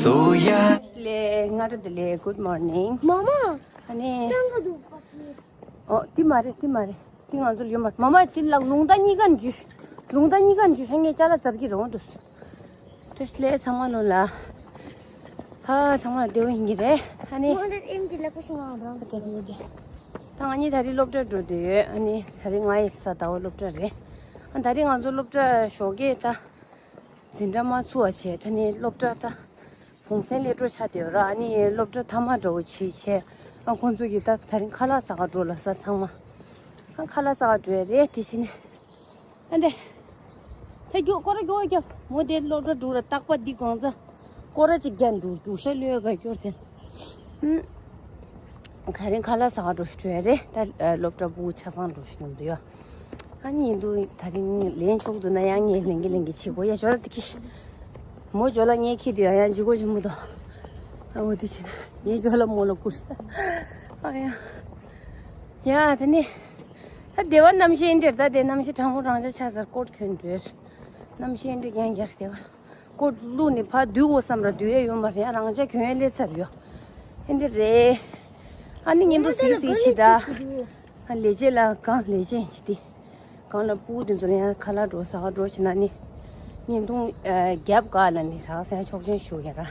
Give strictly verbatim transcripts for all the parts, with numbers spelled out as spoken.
ལས་སྔ་དྲོ་བདེ་ལེགས། Good morning། མ་མ། ཨ་ནི། སྟོན་ག་འདུག་ཨོ། དེ་མ་རེད། དེ་མ་རེད། དེ་ང་ཚོ་ལ་ཡོད་མ་རེད། མ་མ། དེ་ལ་ལུང་བསྟན་གཉིས་ཀ་འཇུ། ལུང་བསྟན་གཉིས་ཀ་འཇུ། ཧེ། ངས་ཅ་ལག་ཛར་གྱི་རེད། འོང་དུས། བཀྲ་ཤིས་བདེ་ལེགས་ཚང་མ་ལོ་ལ། ཧ། ཚང་མ་ལ་བདེ་པོ་ཡིན་གྱི་རེད། ཨ་ནི། ད་དེ་མོ་དེ། ད་ང་གཉིས་ད་རིང་སློབ་གྲྭར་འགྲོ་འདོད་ཡོད། ཨ་ནི་ད་རིང་ང་ཡི་གཟའ་ཟླ་བ་སློབ་གྲྭ་རེད། ཨ། ད་རིང་ང་ཚོ་སློབ་གྲྭ་ཞོགས་ཀས་ད་འཛིན་གྲྭ་མ་ཚུགས་པ་བྱས། ད་ནི་སློབ་གྲྭ་ད་གུང་སེང་སླེབས་འགྲོ་ཆགས་བསྡད་ཡོད་ར། ཨ་ནི་སློབ་གྲྭ་མཐའ་མ་འདྲ་བོ་བྱས་བྱས། ཨ། ཁོང་ཚོ་གིས་ད་ད་རིང་ཁ་ལག་ཟ་ག་འགྲོ་ལབ་ས། ཚང་མ། ཨ། ཁ་ལག་ཟ་ག་འགྲོ་ཡ་རེད། དེ་བྱས་ནས། ཨ་འདྲ། ད་རྒྱུགས། སྐོར་ར་རྒྱུགས་རྒྱུགས། མོ་དེ་སློབ་གྲྭ་འགྲོ་ར། རྟག་པར་འདི་སྒང་ཚ། སྐོར་ར་ཅིག་རྒྱག་འགྲོ། རྒྱུགས་ཤ་ལོས་ག་སྐྱོར་དེ། ཨུམ། ག་རེ། ཁ་ལག་ཟ་ག་འགྲོ་ཞིག་འགྲོ་ཡ་རེད། ད་སློབ་གྲྭ་ཕྲུ་གུ་ཆ་ཚང་འགྲོ་ཞིག་སྙམ་དུ་ཡོད། ཨ། ཉིན་དུ་ད་རིང་ལེན་ཆོག་འདུག་ན་ཡང་ངས་ལེན་གི་ལེན་གི་བྱེད་དགོས་ཡ། ཇོ་ལ་དེ་ཁྱི། མོ་ཇོ་ལ་ངས་ཁྱི་དུ་ཡ་ཡང་ཇི་གོ་ཇི་མོ་དོ། ཨ། འོ་དེ་བྱས་ན་ངས་ཇོ་ལ་མོ་ལ་བསྐུར། ཨ་ཡ། ཡ་དེ་ནི། ད་སྡེ་བ་གནམ་གཤིས་འདིར། ད་དེ་གནམ་གཤིས་གྲང་མོ་རང་ཆ་ཆགས་ཚར། ཀོཊ་གྱོན་འགྲོ། གནམ་གཤིས་འདིར་ཡང་ཡར་སྡེ་བ། ཀོཊ་བླུགས་ནས་ཕར་འདུག་དགོས་བསམ་ར་འདུག་ཡ་ཡོད་མ་རེད། ཡང་རང་ཆ་གྱོན་ཡ་སླེབས་ཚར་ཡོད། ཨེ་འདི་རེད། ཨ་ནི་ཉིན་དུ་སིག་སིག་བྱེད་ད། ཨ། ལས་བྱེད་ལ་གང་ལས་བྱེད་ཡིན་གྱི་དེ། གང་ལ་ཕྲུ་གུ་དེ་ཚོ་ལ་ཡང་ཁ་ལག་འགྲོ་ཟ་ག་འགྲོ་བྱེད་ན་ནི། ཉིན་དུ་ཨ་རྒྱབ་ག་ལ་ནི་ད་སེ་ཆོག་མཆན་ཞུ་ཡ་ར།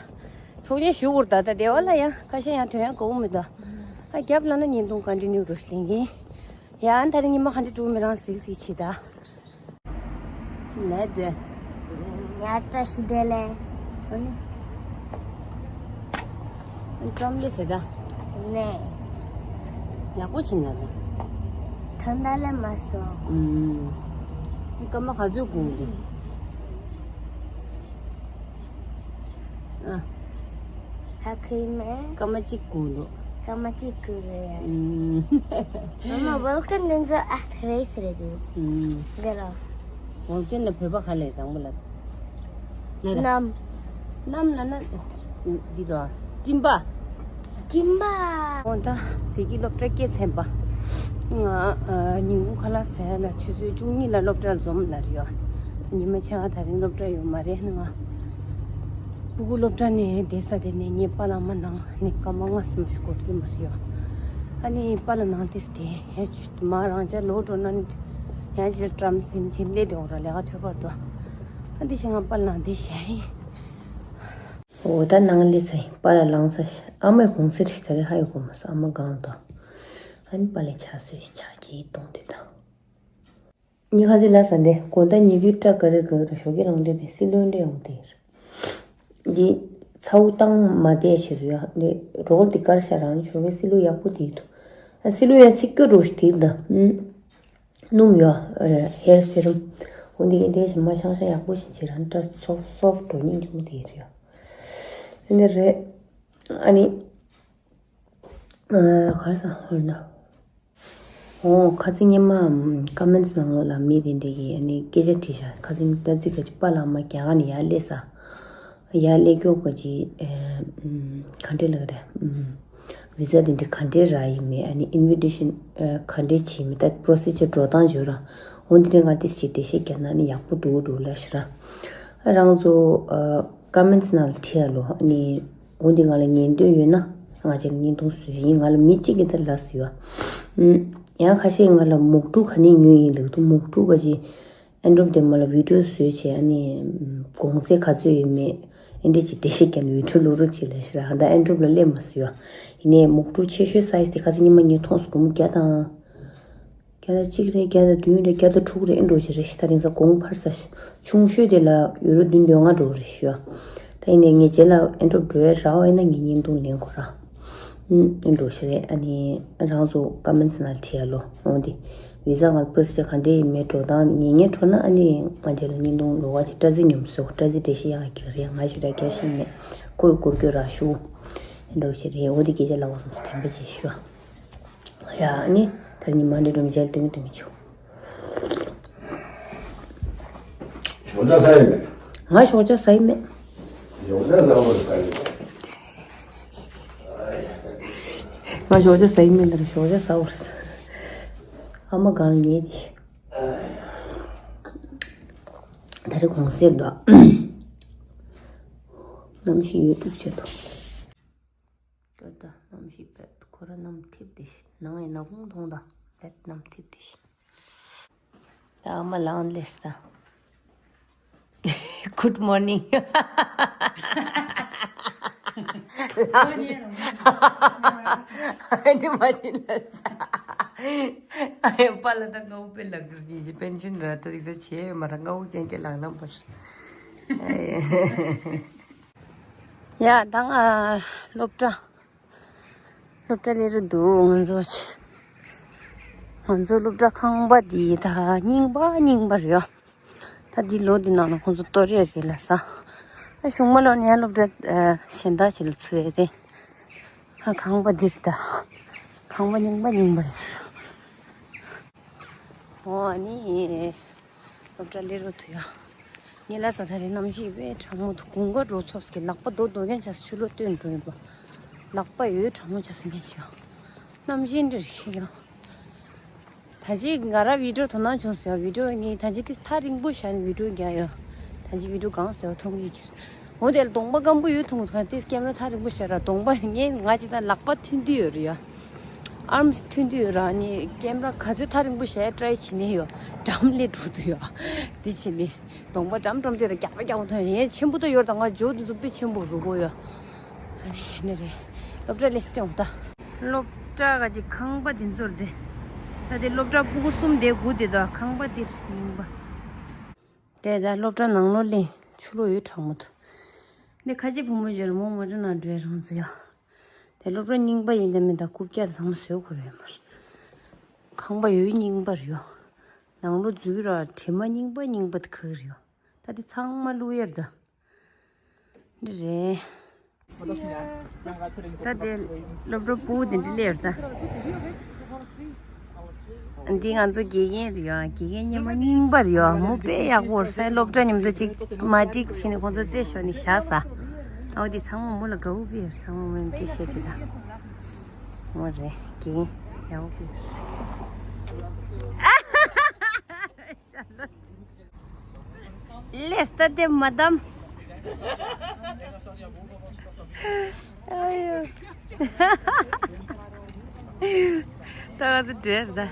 ཆོག་མཆན་ཞུ་དགོས་ར། ད་ད་སྡེ་བ་ལ་ཡང་ཁ་ཤས་ཡང་དོན་ཡང་གོ་མི་འདུག་ཨ། རྒྱབ་ལ་ན་ཉིན་དུ་ཀོན་ཊི་ནིའུ་འགྲོ་ཞིག་ལེན་གི། ཡང་ད་རིང་ཉི་མ་ག་འདྲ་འདུག་མི་རང་གཟིགས་གཟིགས་བྱེད་ད། ཅི་ལས་དེ། ཡ། བཀྲ་ཤིས་བདེ་ལེགས། ཨ་ནི། ཨ་ནི་ཀྲམ་ལེ་ཟེར་ད། ནས། ཡག་པོ་བྱེད་ན་རེད། ད་ལྟ་ལས་མ་སོང་། ཨུམ། ཨ་ནི་སྐར་མ་ག་ཚོད་སྒུག་འདུག་ཨ། ཧ་གོ་མེད། སྐར་མ་གཅིག་སྒུག་འདུག་སྐར་མ་གཅིག་སྒུག་རེད། ཨུམ། མ་མ། ཝེལ་ཀམ་དེ་ཚོ་ཨ་ཐ་རེས་རེད་འདུག་ཨུམ། འདི་ལ། ཝེལ་ཀམ་ལ་བོད་པ་ག་ལས་དང་པོ་ལ། ལ་ལ། གནམ། གནམ་ལ་ན། འདི་རོ། སྤྲིན་པ། སྤྲིན་པ། འོ་ད། དེ་གི་སློབ་གྲྭ་སྐྱེལ་ཚན་པ། ང་ཨ་ཉིན་གུང་ཁ་ལག་ཟ་ཡ་ལ་ཆུ་ཚོད་བཅུ་གཉིས་ལ་སློབ་གྲྭ་འཛོམས་ལབ་རེད་ཡོད། ཉི་མ་ཕྱེད་ཀ་ད་རིང་སློབ་གྲྭ་ཡོད་མ་རེད། ང་ཕྲུ་གུ་སློབ་གྲྭ་ནས་བསྡད་ས་དེ་ནས་ངའི་པཱ་ལགས་མར་ནང་ནས་སྐར་མ་ལྔ་ཙམ་ཞིག་འགོར་གྱི་མ་རེད་ཡོད། ཨ་ནི་པཱ་ལགས་ནང་དེ་སུ་དེ་ཡང་མར་རང་ཅག་ལོག་འགྲོ་ན་ནི་ཡང་ཅིག་བཀྲམ་ཟིན་གྱིན་སླེབས་དེ་འོང་ར། ལས་ཀ་ཐོད་པར་དུ། ཨ་འདི་བྱས་ང་པཱ་ལགས་ནང་དེ་བཞག་ཡིན། འོ་ད་ནང་སླེབས་ཚར་ཡིན། པཱ་ལགས་ལངས་ཚར་ཤག་ཨ་མའི་གུང་སེང་ཞིག་ད་རེས་ཧ་ཡོད་གོ་མ་སོང་། ཨ་མ་སྒང་ལ་འདུག་ཨ་ནི་པཱ་ལགས་ཕྱག་སོས་ཕྱག་གིས་གཏོང་དུས་དང་། ཉི་ཁ་ཟི་ལ་ས་འདི་དགོང་དག་ཉི་གུའི་སྐྲ་ག་རེ་ག་རེ་ཞོགས་ཀས་རང་འདྲ་དེ་སི་ལུ་འདྲ་ཡོང་དེ་རེད། འདི་ཚ་བོ་བཏང་མ་བསྡད་ཕྱིར་ཡོད། འདི་རོལ་འདི་དཀར་ཤ་རང་ཞོགས་ཀས་སི་ལུ་ཡག་པོ་དེ་འདུག་ཨ་སི་ལུ་ཡང་ཚིག་སྐྱོ་རུ་ཞིག་དེ་འདུག་སྣུམ་ཡོད། ཧེར་སི་རམ། འོ་འདི་གི་འདི་ཞིག་མ་ཤང་ཤ་ཡག་པོ་ཞིག་བྱེད་རང་སྐྲ་སོབ་སོབ་འགྲོ་སྙིང་རྗེ་མོ་དེ་རེད། འདི་རེད། ཨ་ནི། ཨ། ག་རེ་ཟ་ཧོར་ན། ཨོ། ཁ་སང་ཉི་མ་ཀོ་མེན་ཊི་ནང་ལོགས་ལ་མི་དེ་འདྲས་ཀྱིས་ཨ་ནི་སྐད་ཆ་དྲིས་ཤག་ཁ་སང་ད་ཙི་ཁ་ཅིག་པཱ་ལགས་མར་རྒྱ་གར་ནས་ཡར་སླེབས་ས། ཡར་སླེབས་མགྱོགས་པ་ཅིག་ཨ། ག་འདྲས་ལབ་རེད། ཨ། བི་ཟ་དེ་འདྲས་ག་འདྲས་རག་ཡིན་མིན། ཨ་ནི་ཨིན་བི་ཊེ་ཤན་ཨ། ག་འདྲས་བྱས་མིན། ད་པོ་རོ་སི་ཇར་འགྲོ་སྟངས་བརྗོད་ར། འོ་འདི་འདྲས་ང་ཏོག་ཙམ་ཅིག་འགྲེལ་བཤད་བརྒྱབ་ན་ཨ་ནི་ཡག་པོ་འདུག་འདུག་ལབ་ཤག་ར། ཨ། རང་ཚོ་ཨ། ཀོ་མེན་ཊི་ནང་ལ་བྲིས་ཨ་ལོ། ཨ་ནི། འོ་འདི་ང་ལ་ཉན་འདོད་ཡོད་ན་ང་ཅག་ལ་བརྙན་ཐུང་བཟོས་ཡིན། ང་ལ་མི་གཅིག་གིས་ད་ལབ་ཡོད། ཨུམ། ཡང་ཁ་ཤས་ང་ལ་མོག་ཕྲུག་ག་ནས་ཉོས་ཡིན་ལབ་འདུག་མོག་ཕྲུག་ག་ཅིག་ཨེ་འདྲོབ་དེ་མ་ལ་བི་ཌི་ཡོ་བཟོས་བྱས་ཨ་ནི་གོང་ཚད་ག་ཚོད་ཡོད་མེད་ཨེ་འདྲས་ཅིག་འགྲེལ་བཤད་བརྒྱབ་ནས་བི་ཌི་ཡོ་བླུག་རོགས་བྱེད་ལབ་ཤག་ར། ད་ཨེ་འདྲོབ་ལ་སླེབས་མ་སོང་ཡ། ཡིན་ནའི་མོག་ཕྲུག་ཆེ་ཤོས་སའི་ཛི་དེ་ཁ་སང་ཉི་མ་ངས་མཐོང་སོང་། སྒོར་མོ་བརྒྱ་དང་། བརྒྱ་དང་གཅིག་རེད། བརྒྱ་དང་བདུན་རེད། བརྒྱ་དང་དྲུག་རེད། ཨེ་འདྲ་ཅིག་རེད་ཤག་ད་དེང་སང་གོང་འཕར་ཚར་ཤག་ཆུང་ཤོས་དེ་ལ་ཡུ་རོ་བདུན་བདུན་མང་འགྲོ་གི་རེད་ཤག་ད་ཡིན་ནའི་ངས་རྗེས་ལ་ཨེ་འདྲ་འགྲོ་ཡ་རག་པ་ཡིན་ན་ངས་བརྙན་ཐུང་ལེན་དགོས་ར། ཨུམ། ཨེ་འདྲ་ཞིག་རེད། ཨ་ནི་རང་ཚོ་ཀོ་མེན་ཊི་ནང་བྲིས་ཨ་ལོ། འོ་འདི་བི་ཟ་ང་པོ་རོ་སི་ཇར་ག་འདྲས་ཡིན་མིན་འགྲོ་སྟངས་ཉན་ཉན་འགྲོ་ན་ཨ་ནི་ང་རྗེས་ལ་བརྙན་ཐུང་ལོགས་ཀ་ཅིག་སྐྲ་རྩི་སྙོམས་སོ། སྐྲ་རྩི་འགྲེལ་བཤད་ཡག་གི་རེད། ང་ཞེ་དྲག་རྒྱག་ཤེས་མེད། ཁོས་སྐོར་སྐྱོད་རག་ཞུ། ཨེ་འདྲ་ཞིག་རེད། འོ་འདི་སྐད་ཆ་ལབ་པ་སོང་ཙང་དྲན་པ་བྱེད་ཤོག་ཡ། ཨ་ནི་ད་ཉི་མ་འདི་སྒྲུང་མཇལ་དུས་དུས་མི་ཆོག་ཞོགས་ཇ་ཟ་ཡི་མེད། ང་ཞོགས་ཇ་ཟ་ཡི་མེད། ཞོགས་ཇ་ཟ་བར་ཟ་ཡི་མེད། ང་ཞོགས་ཇ་ཟ་ཡི་མེད་ལ་ཞོགས་ཇ་ཟ་བར་ཟ། ཨ་མ་གང་ཉེ་དེ། ད་རེས་གུང་སེང་འདུག་གནམ་གཤིས་ཡོད་དུ་ཆེད་དུ། ད་ལྟ་གནམ་གཤིས་དཔེ་ཁོ་ར་གནམ་འཐིབས་བསྡད་ཤག་ནང་ཡིན་ན་ཁུངས་མཐོང་དང་དཔེ་གནམ་འཐིབས་བསྡད་ཤག་ད་ཨ་མ་ལངས་སླེབས་ས། Good morning. ལངས་ནས་ནི་མ་ཤི་ལ་ས། ཨ་ཡ་པ་ལ་ད་ང་འུ་པེ་ལ་གིར་གྱི་པེན་ཤན་ར་ད་རིག་ས་ཆེ་མ་ར་ང་འུ་ཅན་ཅེ་ལང་ལང་པ་ཤི། ཡ་ད་ང་སློབ་གྲྭ། སློབ་གྲྭ་སླེབས་རེད་འདུག་ང་ཚོ་ཆ། ང་ཚོ་སློབ་གྲྭ་ཁང་པ་འདི་ད་རྙིང་པ་རྙིང་པ་རེད་ཡ། ད་འདི་ལོ་འདི་ནང་ལ་ཁོང་ཚོ་གཏོར་ཡས་རེད་ལ་ས། ཨ་གཞུག་མ་ལོ་ནས་ཡང་སློབ་གྲྭ་ཨ་གཞན་དག་ཞིག་ལ་ཚུད་ཡས་རེད། ཨ་ཁང་པ་འདིར་ད། ཁང་པ་རྙིང་པ་རྙིང་པ་རེད། འོ་ཨ་ནི། སློབ་གྲྭ་སླེབས་རོགས་ཐུ་ཡ། ངས་ལ་ས་ད་རེས་གནམ་གཤིས་དཔེ་གྲང་མོ་འདུག་དགུན་ཁ་འགྲོ་ཚོགས་ཀྱི་ལག་པ་རྡོ་རྡོ་རྐྱང་ཆ་ས་ཆུ་ལོག་སྟོན་འགྲོ་ཡིན་པ། ལག་པ་ཡོད་གྲང་མོ་ཆ་ས་མེད་ཤག་གནམ་གཤིས་འདྲ་རེད་ཤི་ཡ། ད་ཅི་ང་ར་བི་ཌིའོ་དོ་སྣང་བྱུང་སོང་ཡ། བི་ཌིའོ་ངས་ད་ཅི་ཏིས་ཐག་རིང་པོ་བཞག་ནས་བི་ཌིའོ་རྒྱག་ཡ། ད་ཅི་བི་ཌིའོ་གང་ཟེར་བ་མཐོང་གི་ཁྱེར། འོ་དེ་ལ་གདོང་པ་སྐམ་པོ་ཡོད་མཐོང་གི་ཐོག་ཏིས་ཀེམ་ར་ཐག་རིང་པོ་བཞག་ར་གདོང་པ་ངས་ང་ཅི་ད་ལག་པ་ཐོན་དུས་ཡོད་རེད་ཡ། ཨརམ་སི་ཐོན་དུས་ཡོད་ར་ནི་ཀེམ་ར་ག་ཚོད་ཐག་རིང་པོ་བཞག་ཡ་ཊ་རའི་བྱེད་ནས་ཡོད། འགྲམ་ལས་འགྲོ་དུས་ཡོད། འདི་བྱེད་ནས་གདོང་པ་འགྲམ་འགྲམ་དུས་ར་རྒྱག་པ་རྒྱག་པ་མཐོང་ཡ། ཡས་ཆེན་པོ་ད་ཡོད་ར་ད་ང་ཇོ་དེ་ཚོ་དཔེ་ཆེན་པོ་རུ་གོ་ཡོད། ཨ་ནི་ནི་རེད། སློབ་གྲྭ་ལས་སྟེང་ད། སློབ་གྲྭ་ག་ཅིག་ཁང་པ་འདི་ཚོར་དེ། ད་དེ་སློབ་གྲྭ་སྤུ་གུ་གསུམ་དེ་དགུ་དེ་ད་ཁང་པ་དེར་རྙིང་པ། དེ་ད་སློབ་གྲྭ་ནང་ལོགས་ལས་ཆུ་ལོག་ཡོད་གྲང་མོ་ཐུ། འདི་ཁ་ཆེ་བུ་མོ་ཇོར་མོ་མོ་ཊ་ནང་འགྲོའི་རང་བཟོ་ཡ། དེ་སློབ་གྲྭ་རྙིང་པ་ཡིན་ད་མིན་ད་རྐུབ་བཀྱག་ཚང་མ་བཟོས་དགོས་རེད་མར། ཁང་པ་ཡོད་རྙིང་པ་རེད་ཡོ། ནང་ལོགས་འཛུལ་ར་དྲི་མ་རྙིང་པ་རྙིང་པ་དེ་ག་གི་རེད་ཡོ། ད་དེ་ཚང་མ་བླུག་ཡར་ད། འདི་རེད། ད་དེ་སློབ་གྲོགས་སྤུ་གུ་དེ་འདྲ་སླེབས་ད། འདི་ང་ཚོ་དགེ་རྒན་རེད་ཡ། དགེ་རྒན་སྙེ་མ་རྙིང་པ་རེད་ཡ། མོ་དཔེ་ཡག་པོ་རེད་ས། སློབ་གྲྭ་མཉམ་དུ་ཅིག་མ་འགྲིག་ཕྱིན་ནས་ཁོང་ཚོ་རྩེ་ཤོར་ནས་བཞག་ས། ཨའོ་དེ་ཚང་མ་མོ་ལ་དགའ་བོ་དཔེ་ཡོད་རེད། ཚང་མ་མོ་ཡང་ཅི་བཤད་དེ་ད། མོ་རེད་དགེ་རྒན་ཡག་པོ་དཔེ་ཡོད་རེད། L'esta de madame. Ayo. Estaba de verdad.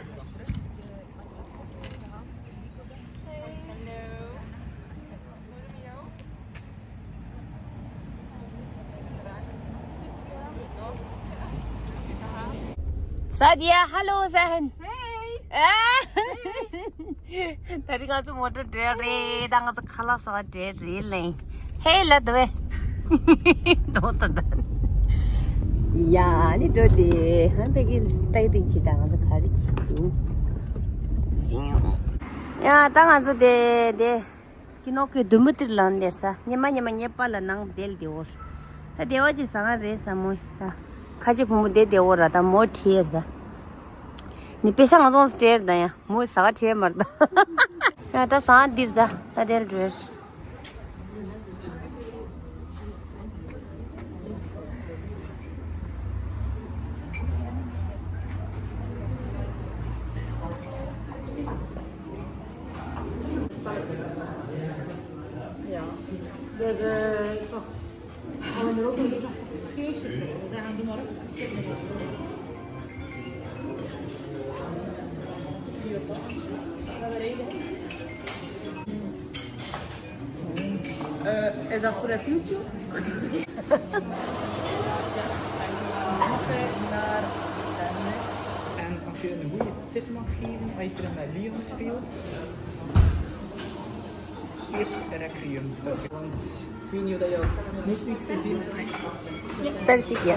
Sadia, hello, Zahan. Hey. ད་རིང་ང་ཚོ་མོ་ཊ་བྲོས་རེད། ད་ང་ཚོ་ཁ་ལག་ཟ་བ་བྲོས་རེད་ལེ། ཧེ་ལ་དུ་བེ། དོ་ད་ད། ཡ་ནི་འགྲོ་དེ་ཧན་པེ་གི་ཏའི་ཏི་ཆི་ད་ང་ཚོ་ག་རེ་བྱེད་འདུག་ཡ་ད་ང་ཚོ་དེ་དེ། ཀི་ནོ་ཀི་དུམ་བུ་ཏིར་ལང་ལེར་ས། ཉི་མ་ཉི་མ་ཉེ་པ་ལ་ནང་བདེལ་བདེ་འོར། ད་བདེ་བ་ཅིག་ཟ་ང་རེད་ས་མོ་ད། ཁ་ཆེ་བུ་མོ་བདེ་བདེ་འོར་ར་ད་མོ་ཁྲིར་ད། ནི་པེ་ཤ་ང་ཚོ་སྟེར་ད་ཡ་མོ་ཟ་ག་ཁྲེ་མར་ད། ཡ་ད་ཟ་འདིར་ད་ད་བདེལ་འགྲོར། Ja. Dus, eh, het was allemaal ook een beetje geestelijk. We zijn gaan doen wat Eh, is dat voor het YouTube? En als je een goede tip mag geven, als je met Leon speelt, is Requiem. Want ik weet niet of je al sneak peeks gezien hebt. Persik ya.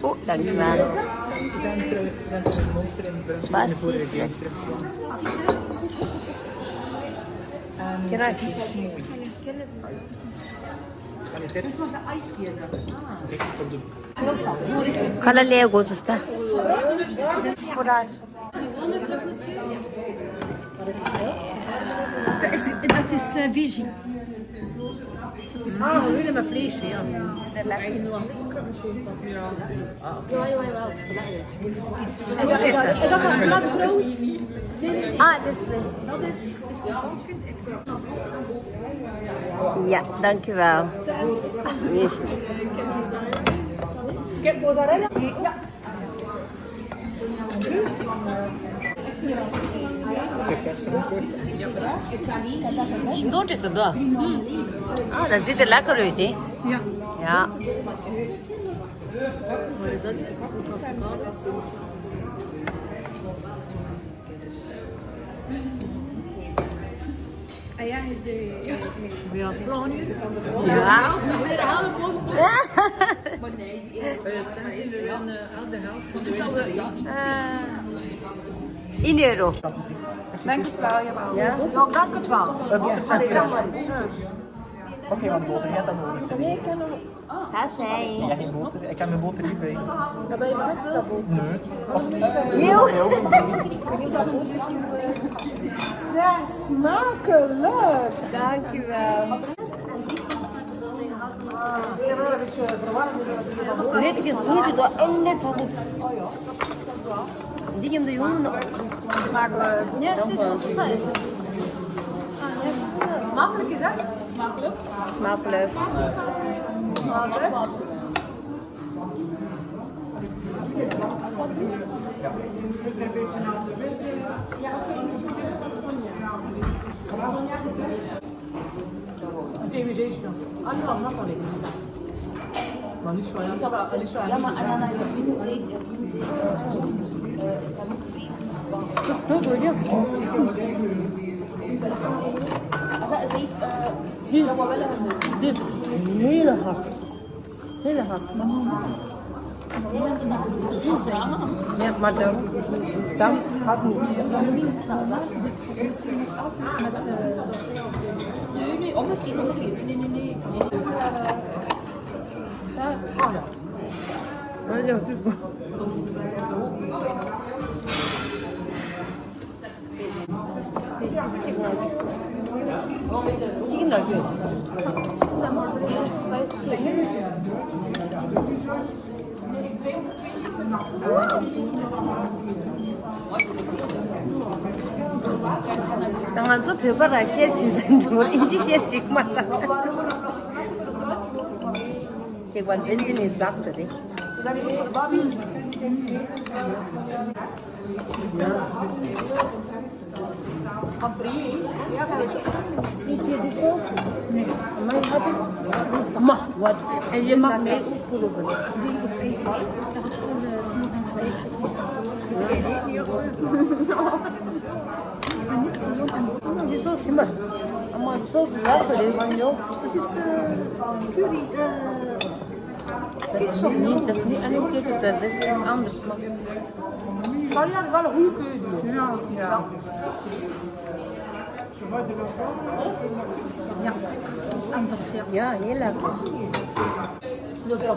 Oh, dank je wel. Zijn er, zijn er monsters in de vorige games teruggekomen? En het is echt mooi. Kala le go zusta. Pura. Dat is, dat is eh, Fiji. Ah, we willen maar vlees, ja. Ja, ja, ja. En dat, en dat, en dat een plat brood. Ah, this way. Ja, dank u wel. Nicht. Don't is the door. Ah, da sieht der lecker aus, ne? Ja. Ja. We are flown. Ja. Een euro. Dank u wel. Ja? Dank u wel. Mag ik wat boter? Ja, dat wil ik. Hm? Ja, geen boter. Ik heb mijn boter niet bij. Dan ben je nog extra boter. Nee. Heel. Zeg, smakelijk. Dank u wel. Net gezien, die doet echt net goed. Die in de jongen. Smakelijk. Ja, het is goed. Smakelijk is het. Smakelijk. Smakelijk. This is really hot. Really hot. Yeah, madam. Tam hot. ད་ང་ཚོ་བོད་པ་ར་བཤད་ཤེས་ཟིན་འགྲོ། ཨིན་ཇི་བཤད་ཅིག་མ་ད། ཁྱེད་པར་བན་ཇི་ནི་ཛབ་ཏུ་རེད། This is, uh, curry, uh, ketchup. Nee, das ist nicht eine Ketchup, das ist was anderes. Weil ja, weil Hühnködel. Ja, ja. Ja, das ist anders, ja. Ja, heel lekker.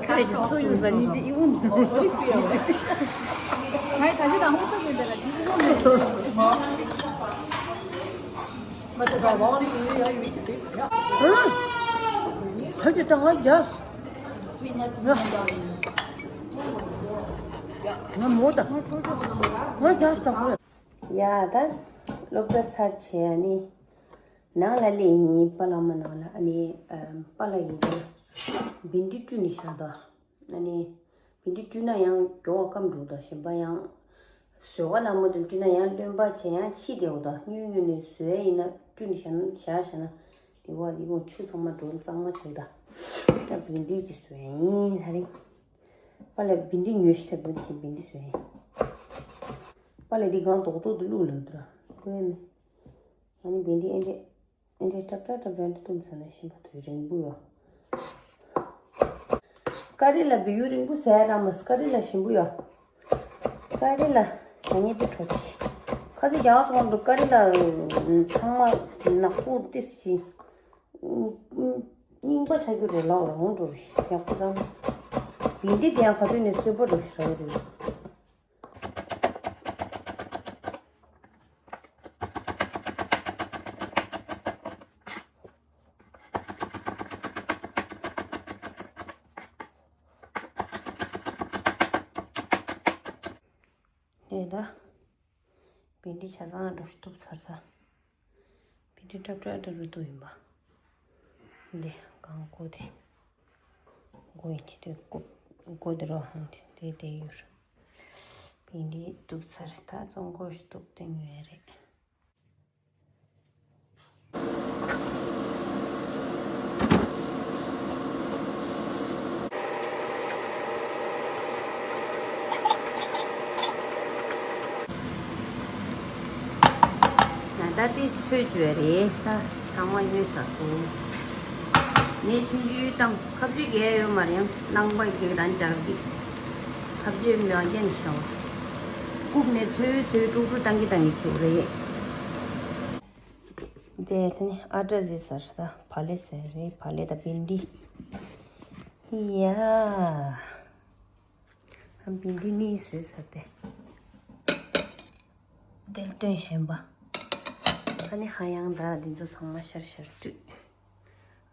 Krijg je zo je van niet te doen. Hij kan je dan ook zo willen. Huh? Hadi daha yaz. ང་མོ་དང་། ང་རྒྱགས་དང་། ཡ་ད། སློབ་གྲྭ་ཚར་བྱས་ནི། ནང་ལ་སླེབས་ཡིན། པཱ་ལགས་མ་ནང་ལ། ཨ་ནི་ཨམ། པཱ་ལགས་ཡིན་ད། བིན་འབྲི་བཀྲུས་ནས་བཞག་ད། ཨ་ནི། བིན་འབྲི་བཀྲུས་ན་ཡང་མགྱོགས་པ་སྐམ་འགྲོ་ད། གཞན་པ་ཡང་། བཟོ་ག་ལ་མོ་དེ་བཀྲུས་ན་ཡང་རློན་པ་བྱས་ཡང་ཕྱིས་བསྡད་འོ་ད། སྔོན་སྔོན་ནས་བཟོས་ཡིན་ན། བཀྲུས་ནས་བཞག་ན་བཞག་བཞག་ན། དེ་བ་དེ་གོང་ཆུ་ཚང་མ་འགྲོ་གཙང་མ་བྱེད་ད། ད་བིན་འབྲི་ཅིག་བཟོས་ཡིན་ད་རིང་། པཱ་ལགས་བིན་འབྲི་ཉོས་ཤི་ཐབས་འདི་བཞིན་བིན་འབྲི་བཟོས་ཡིན། པཱ་ལགས་འདི་གང་རྡོག་རྡོག་ཏུ་བླུགས་ལབ་འདུག་ར། ཁོས་ནི། ཨ་ནི་བིན་འབྲི་ཨེ་འདྲས། ཨེ་འདྲས་ཏྲབ་ཏྲབ་ཏྲབ་ཏྲབ་འདི་བཏུམས་ཚར་ན་ཞིམ་པ་དོད་རིང་པོ་ཡོད། ཀ་རི་ལ་བི་ཡུ་རིང་པོ་ཟས་ར་མ་ཀ་རི་ལ་ཞིམ་པོ་ཡོད། ཀ་རི་ལ་ཟ་ཉེ་པའི་གྲོ་ཆི། ཁ་ཚིག་རྒྱག་སོང་འགྲོ། ཀ་རི་ལ་ཚང་མ་ནག་པོ་ཏིས་ཤི། རྙིང་པ་ཆགས་རྒྱུ་རེད་ལགས། རང་འགྲོ་རེད། ཡག་པོ་རང་། བིན་འབྲི་དེ་ཡང་ག་དུས་ནས་གསོན་པོ་རེད་ཟེར་གི་རེད། དེ་ད། བན་དེ་ཆ་ཚང་འགྲོ་ཤི་ཐུབ་ཚར་ད། བན་དེ་ཏྲབ་ཏྲབ་ཏྲབ་ཏུ་ཡིན་པ། འདི་གང་མགོ་དེ། མགོ་ཡིན་དེ་དེ་རྐུབ། མགོ་དེ་རོ་ཧང་དེ་དེ་དེ་ཡོད། བན་དེ་ཐུབ་ཚར་ད་བཙོང་གོ་ཤི་ཐུབ་དེ་ཉོས་རེད། ང་ད་ལྟའི་ཚོད་བཅོས་རེད་ད། ཚང་མ་ཉོས་ཚར་སོང་། ངས་ཆུང་ཆུང་བཏང་ཁ་བཅུ་བརྒལ་ཡོད་མ་རེད། ཡང་རྣམ་པ་ཁྱེད་རང་འཇགས་ཀྱི། ཁ་བཅུ་མི་བ་རྒྱན་ཤང་། རྐུབ་ནས་ཚོད་ཚོད་དཀྲུག་དཀྲུག་བཏང་གི་བཏང་གི་བྱེད་རེད། དེ་དེ་ནི་ཨ་ཏྲ་ཟི་ཟེར་ད་བ་ལེ་ཟེར་རེད། བ་ལེ་ད་བིན་དི། ཡ། ཨ་བིན་དི་ནི་བཟོས་ཟེར་ཏེ། དེ་ལ་སྟོན་བཞིན་པ། ཨ་ནི་ཧ་ཡང་ད་འདི་ཚོ་ཚང་མ་ཤར་ཤར་བཀྲུས།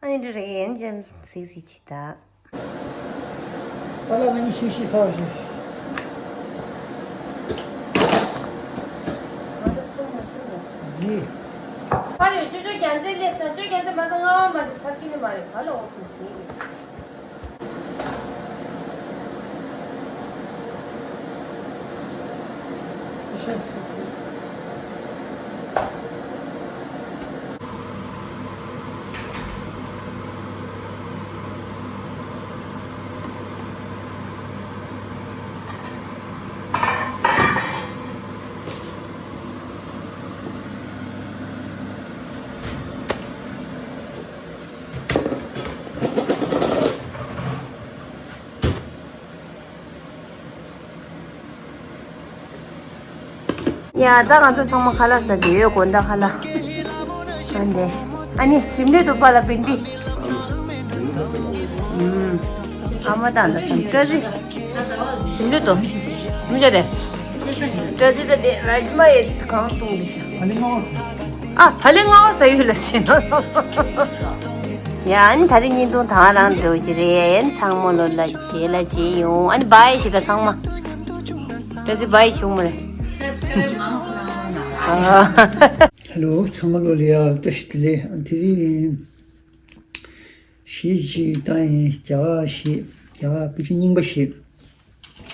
ཨ་ནི་འདི་རེད་ཡན་ཅན་སིག་སིག་ཅི་ད། ཨ་ལ་ང་ནི་ཤི་ཤི་ས་བ་ཤི། ཡི། ཕ་ལེ་ཅོ་ཅོ་རྒྱལ་མཚན་སླེབས་སོང་། ཅོ་རྒྱལ་མཚན་མ་ས་ང་བ་མ་ཞིག་ཚར་གི་ནི་མ་རེད། ཕ་ལེ་འོ་ཐུག་ཟིན་ཡིན། ཡ་ད་ང་ཚོ་ཚང་མ་ཁ་ལག་ཟ་གི་ཡོད། དགོང་དག་ཁ་ལག་ཨ་འདི། ཨ་ནི་ཞིམ་ལོས་འདུག་པ་ལ་བིན་དི། ཨ་མ་དང་ད་སང་བཀྲ་ཤིས། ཞིམ་ལོས་འདུག་མི་བྱ་དེ། བཀྲ་ཤིས་ད་དེ་ར་ཇི་མ་ཡེ་གང་བཏུང་དེ། ཨ་བ་ལེ་ང་བ་ཟ་ཡོད་ལ་ཞེ་ན། ཡ་ཨ་ནི་ད་རེས་བརྙན་ཐུང་ད་རང་འགྲོ་གི་རེད། ཚང་མ་ལོ་ལ་རྗེས་ལ་མཇལ་ཡོང་། ཨ་ནི་བྷའི་ཞེ་ད་ཚང་མ། བཀྲ་ཤིས་བྷའི་བྱུང་མ་རེད། ཨ། ཧེ་ལོ་ཚང་མ་ལོ་ལ་ཡ་བཀྲ་ཤིས་བདེ་ལེགས། ཨ་དེ་རིང་གཞས་ཅིག་བཏང་ཡིན། རྒྱ་གར་གཞས། རྒྱ་གར་དཔེ་ཆ་རྙིང་པ་གཞས།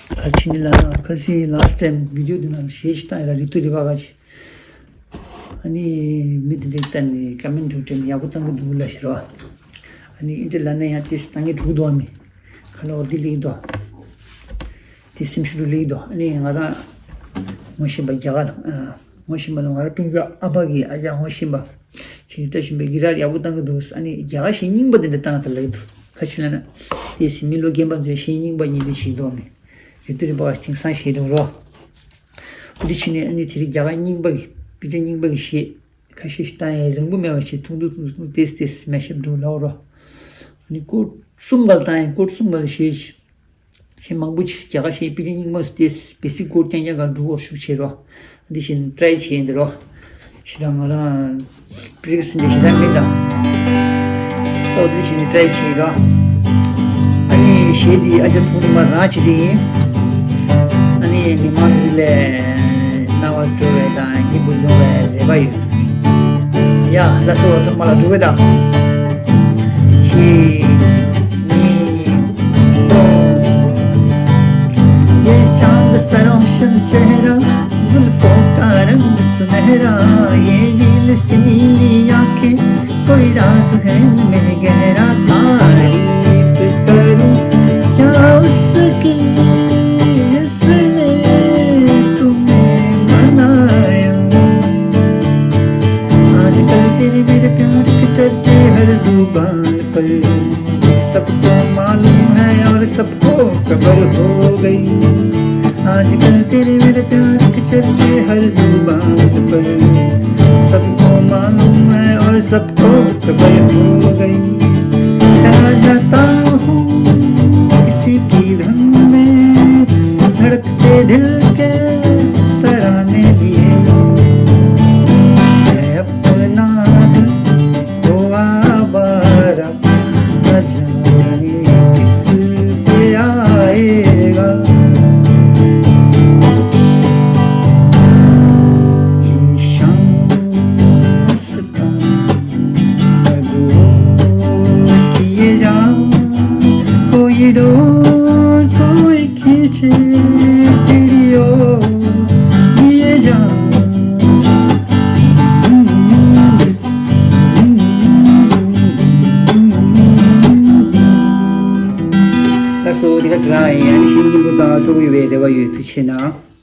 ག་རེ་བྱས་ནས་ལབ་ན་ཁ་སང་last time video འདི་ནང་གཞས་ཤིག་བཏང་ཡོད་ར། རི་ཏུ་རི་བ་ག་ཅིག་ཨ་ནི་མི་དེ་འདྲས་བལྟས་ནས་ཀ་མེན་འདྲ་བྲིས་ནས་ཡག་པོ་བཏང་གི་འདུག་ལབ་ཤི་རོ། ཨ་ནི་ཨིན་དྲ་ལབ་ན་ཡང་དེ་བཏང་གི་འདུག་དོ། ཨ་ནི་ཁ་ལོ་འདི་ལེགས་འདུག་དེ་སེམས་ཤུགས་ལེགས་འདུག་ཨ་ནི་ང་རང་ངོ་ཤེས་པ་རྒྱ་གར། ཨ་ངོ་ཤེས་པ་ལ་ང་རང་ཀྲུང་གོའི་ཨ་ཕ་གི་ཨ་ཅག་ངོ་ཤེས་པ་ཅིག་ལྟ་བཞིན་པའི་གི་ར་ཡག་པོ་བཏང་གི་འདུག་ཨ་ནི་རྒྱ་གར་གཞས་རྙིང་པ་དེ་འདྲ་བཏང་ད་ལེགས་འདུག་ག་ཅི་ལབ་ན་དེ་སེམས་མི་ལོ་རྒན་པ་ཚོའི་གཞས་རྙིང་པ་གཉིས་དེ་ཞིག་འདུག་ཨ་ནི་རི་ཏུ་རི་བ་ག་དེང་སང་གཞས་འདུག་རོ། འདི་ཕྱིན་ནས་ཨ་ནི་དེ་རིང་རྒྱ་གར་རྙིང་པ་གི་དཔེ་ཆ་རྙིང་པ་གི་གཞས་ཁ་ཤས་ཤིག་བཏང་ཡས་རིང་པོ་མེད་པ་ཞིག་ཐུང་ཐུང་ཐུང་ཐུང་ཏེས་ཏེས་མེད་ཤབ་འགྲོ་ལའོ་རོ། ཨ་ནི་སྐོར་གསུམ་ག་ལ་བཏང་ཡས། སྐོར་གསུམ་ག་ལ་གཞས་ཤིག་གཞས་མང་པོ་ཅིག་རྒྱ་གར་གཞས་དཔེ་ཆ་རྙིང་པ་ཏེས་བེ་སིག་སྐོར་རྐྱང་རྐྱང་ག་འགྲོ་བར་ཞུགས་བྱེད་རོ། འདི་བཞིན་ཏྲའི་བྱེད་ཡས་འདི་རོ། ཞེ་དྲག་ང་རང་པི་རིག་སིན་ཏེ་ཞེ་དྲག་མིན་དང་། ཨོ་དེ་བཞིན་ནི་ཏྲའི་བྱེད་རོ། ཨ་ནི་གཞས་འདི་ཨ་ཅག་ཐུང་ཐུང་མ་རང་བྱེད་དེ་ཡིན། ཨ་ནི་མི་མང་ཚོ་ལས་སྣང་བ་སྤྲོ་བའི་དང་སྙིང་པོ་ཡོང་བའི་རེ་བ་ཡོད། ཡ་ལ་སོ་བ་ཐུང་མ་ལ་འགྲོ་གི་དང་། གཅིག་གཉིས་གསུམ། ये चांद सा रोशन चेहरा, जुल्फों का रंग सुनहरा, ये झील सी नीली आंखें, कोई राज है इनमें गहरा। तारीफ करूं क्या उसकी, इसने तुम्हें बनाया। आजकल तेरे मेरे प्यार के चर्चे हर जुबान पर, सबको मालूम है और सबको खबर हो गई। आजकल तेरे मेरे प्यार के चर्चे हर जुबान पर, सबको मालूम है और सबको खबर हो गई। चला जाता हूँ किसी की धुन में, धड़कते दिल के तराने लिए। मैं अपना दिल को आवारा, न जाने किस पे आएगा। ལགས་སོ། དེ་ག་ཟེར་ན་ཡང་ཤིང་སྙིང་པོ་དང་ལྟོ་གོས་ཡོད་པའི་རེ་བ་ཡོད། ཐུགས་རྗེ་ཆེ་གནང་།